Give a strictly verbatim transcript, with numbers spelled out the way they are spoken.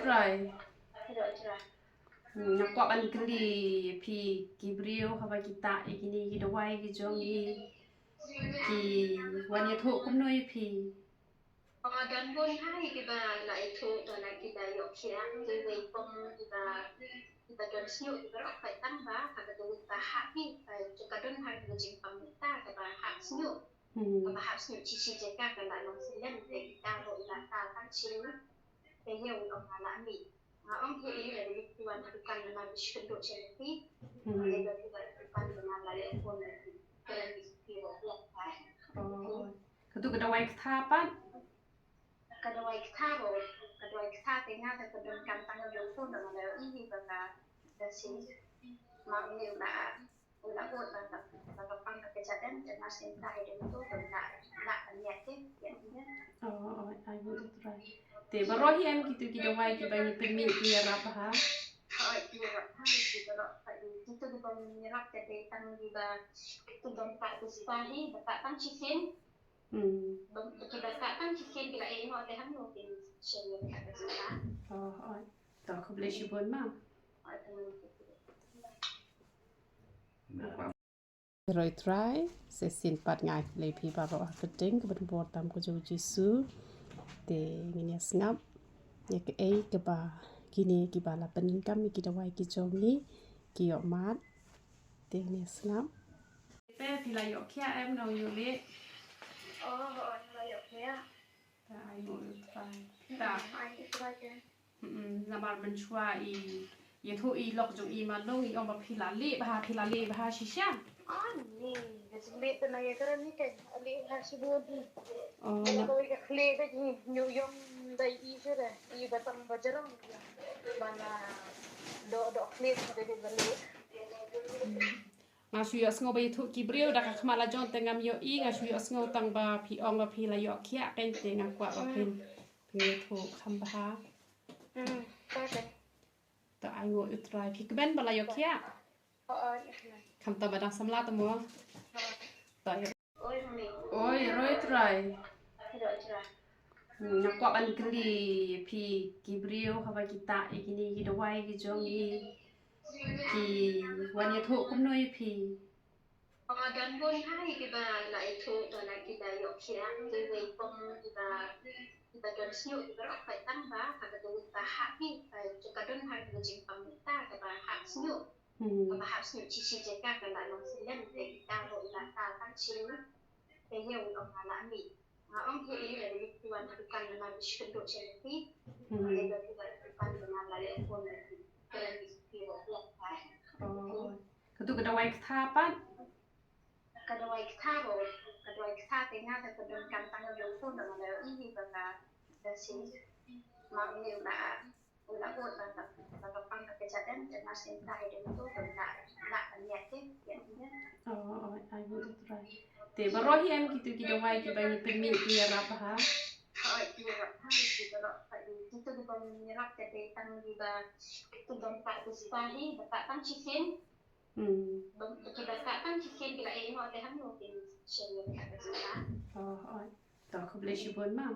Trai. Nga kwah ban kylli phi ki briew haba ki tah ïa kine ki dawai ki jong ngi ki wan ïathuh kumno ïa phi? Don bun ha kiba la ïathuh, don kiba ïoh khiah, kiwei kum kiba, kiba don shñiuh kiba ïoh khiah tang ba ha ka dawai ba hap hi, ka don ha ka jingpang ta kaba hap shñiuh. Kaba hap shñiuh shi shi jaka ka la long silem te kita ruh la ta tang shi. Te ïa u ong nga la mih. Nga ong hi ïa la dei ki wan ha dukan na ma bish kynduh sha lati. Ïa la dei ki wan ha dukan na ma la leh phone lati. Ka la mih ki ruh la ta. Katu ka dawai ktha pat? Ka dawai ktha ruh, ka dawai ktha te nga te ka donkam tang ïa u phone da nga la ïohi ba ka da shi. Ma ong ïa u la Te baroh hi em kitu ki dawai kiba ngi pynmih ki ïarap bha. Hmm. To khublei shibun ma. Roi Trai, sa shisien pat nga ai khublei phi baroh ha ka kyrteng kaba donbor tam ka jong u Jisu. Te ngin ïa sngap ïa kaei kaba kine kiba la pyndonkam ïa ki dawai ki jong ngi ki ïoh mad. Te ngin ïa sngap. Te phi la ïoh khiah em, nong ïoh leh? Oh, oh, la ïoh khiah. Ta ai nguh ïa u Trai. Ta ai nguh ïa u Trai te. Mm, namar mynshuwa i ïathuh i lok jong i Malung, i ong ba phi la leh bha, phi la leh bha shisha. Ani, ka jingleh te na ïa kren ni kan, leh bha shibun. Oh, na kawei ka khleh ka jingïoh ïong da i shuh da i ba tang ba jarang. Ba na doh doh khleh ka dei ba leh. Nga shu ïohsngew ba ïathuh ki briew da ka khmat la jong te ngam ïohi, nga shu ïohsngew tang ba phi ong ba phi la ïoh khiah, kan te nga kwah ba phin pynïathuh kham bha. Hmm, okay. To ai nguh ïa u Trai. Phi kmen ba la ïoh khiah? Oh, oh, ïa kmen. Khamtam ba dang samla te mo. Oh. To ïa. Oi, Roi Trai. Nga kwah ban kylli phi ki briew haba ki tah ïa kine ki dawai ki jong ngi ki wan ïathuh kumno ïa phi? Don bun ha kiba la ïathuh, don kiba ïoh khiah, kiwei kum kiba, kiba don shñiuh kiba ïoh khiah tang ba ha ka dawai ba hap hi, ka don ha ka jingpang ta kaba hap shñiuh. Hmm. Kaba hap shñiuh shi shi jaka ka la long silem te kita ruh la ta tang shi. Te ïa u ong nga la mih. Nga ong hi ïa la dei ki wan ha dukan na ma bish kynduh sha lati. Hmm. Ïa la dei ki wan ha dukan na ma la leh phone lati. Ka la mih ki ruh la ta. Oh. Katu ka dawai ktha pat? Ka dawai ktha ruh, ka dawai ktha te nga te ka donkam tang ïa u phone da nga la ïohi ba ka da shi. Ma ong ïa u la Oh, oh, ai nguh ïa u Trai. Te baroh hi em kitu ki dawai kiba ngi pynmih ki ïarap bha? Hmm. Oh, oh. To khublei shibun ma.